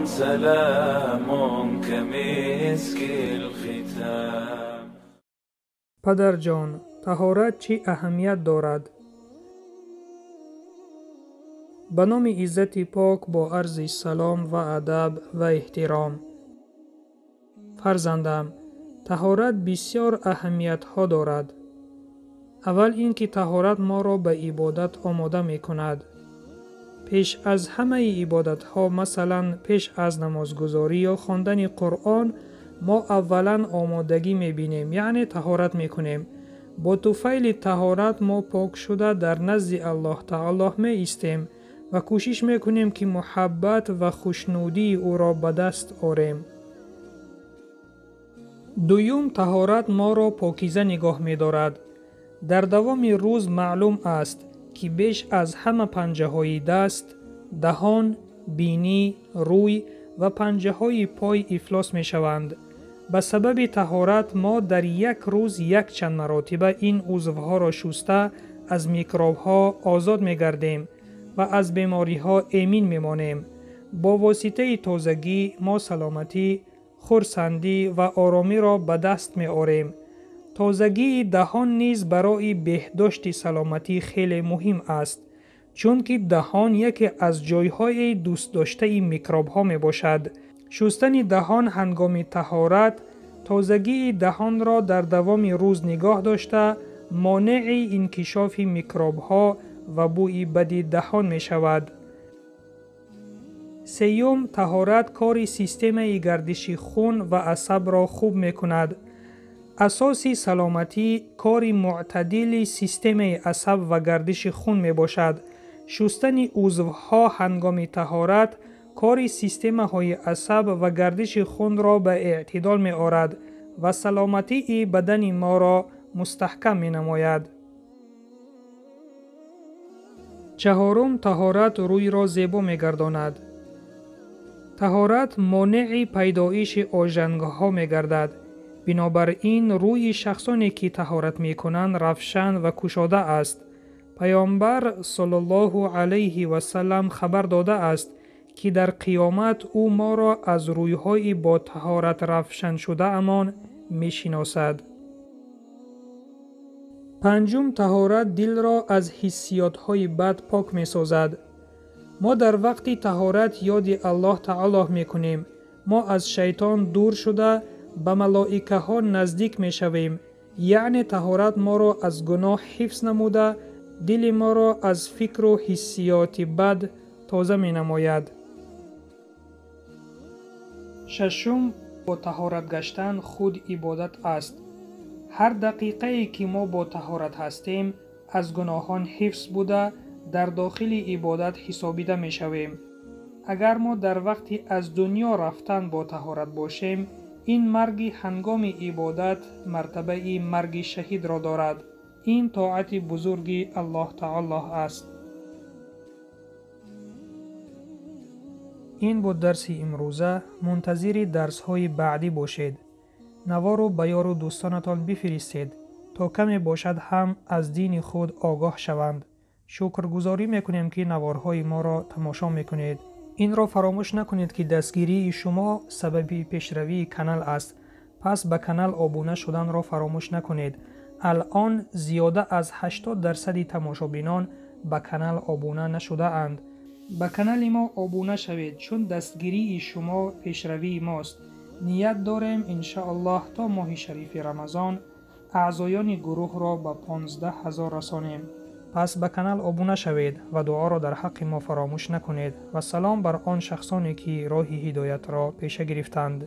سلام كمسك الختام. Падарҷон, таҳорат чӣ аҳамият дорад? Ба номи Иззати Пок бо арзи салом ва адаб ва эҳтиром. Фарзандам, таҳорат бисёр аҳамиятҳо дорад. Аввал ин ки таҳорат моро ба ибодат омода мекунад. Пеш аз ҳамаи ибодатҳо, масалан, пеш аз намозгузорӣ ё хондани Қуръон, мо аввалан омодагӣ мебинем, яъне таҳорат мекунем. Бо туфайли таҳорат мо пок шуда дар назди Аллоҳ Таоло меистем ва кӯшиш мекунем, ки муҳаббат ва хушнудии ӯро ба даст орем. Дуюм, таҳорат моро покиза нигоҳ медорад. Дар давоми рӯз маълум аст, ки беш аз ҳама панҷаҳои даст, даҳон, бинӣ, рӯй ва панҷаҳои пой ифлос мешаванд. Ба сабаби таҳорат мо дар як рӯз якчанд маротиба ин узвҳоро шуста аз микробҳо озод мегардем ва аз бемориҳо эмин мемонем. Бо воситаи тозагӣ мо саломатӣ, хурсандӣ ва оромиро ба даст меорем. Тозагии даҳон низ барои беҳдошти саломатӣ хеле муҳим аст, чунки даҳон яке аз ҷойҳои дӯстдоштаи микробҳо мебошад. Шустани даҳон ҳангоми таҳорат тозагии даҳонро дар давоми рӯз нигоҳ дошта, монеи инкишофи микробҳо ва бӯи бади даҳон мешавад. Сеюм, таҳорат кори системаи гардиши хун ва асабро хуб мекунад. Асоси саломатӣ кори мӯътадили системаи асаб ва гардиши хун мебошад. Шустани узвҳо ҳангоми таҳорат кори системаҳои асаб ва гардиши хунро ба эътидол меорад ва саломатии бадани моро мустаҳкам менамояд. Чаҳорум, таҳорат рӯйро зебо мегардонад. Таҳорат монеи пайдоиши ожангҳо мегардад. Бинобар ин рӯи шахсоне ки таҳорат мекунанд равшан ва кушода аст. Паёмбар саллаллоҳу алайҳи васаллам хабар додааст, ки дар қиёмат ӯ моро аз рӯйҳои бо таҳорат равшан шудаамон мешиносад. Панҷум, таҳорат дилро аз ҳиссиётҳои бад пок месозад. Мо дар вақти таҳорат ёди Аллоҳ Таоло мекунем. Мо аз шайтон дур шуда ба малоикаҳо наздик мешавем. Яъне таҳорат моро аз гуноҳ ҳифз намуда, дили моро аз фикру ҳиссиёти бад тоза менамояд. Шашум, бо таҳорат гаштан худ ибодат аст. Ҳар дақиқае ки мо бо таҳорат ҳастем, аз гуноҳон ҳифз буда, дар дохили ибодат ҳисобида мешавем. Агар мо дар вақти аз дунё рафтан бо таҳорат бошем, ин марги ҳангоми ибодат мартабаи марги шаҳидро дорад. Ин тоати бузурги Аллоҳ Таоло аст. Ин буд дарси имрӯза. Мунтазири дарсҳои баъдӣ бошед. Навору ба ёру дӯстонатон бифиристед, то каме бошад ҳам аз дини худ огоҳ шаванд. Шукргузорӣ мекунем, ки наворҳои моро тамошо мекунед. Инро фаромӯш накунед, ки дастгирии шумо сабаби пешравии канал аст. Пас ба канал обуна шуданро фаромӯш накунед. Алъон зиёда аз 80% тамошобинон ба канал обуна нашудаанд. Ба канали мо обуна шавед, чун дастгирии шумо пешравии мост. Ният дорем иншоаллоҳ то моҳи шарифи Рамазон аъзоёни гурӯҳро ба 15 000 расонем. Пас ба канал обуна шавед ва дуоро дар ҳаққи мо фаромӯш накунед. Ва салом бар он шахсоне, ки роҳи ҳидоятро пеша гирифтанд.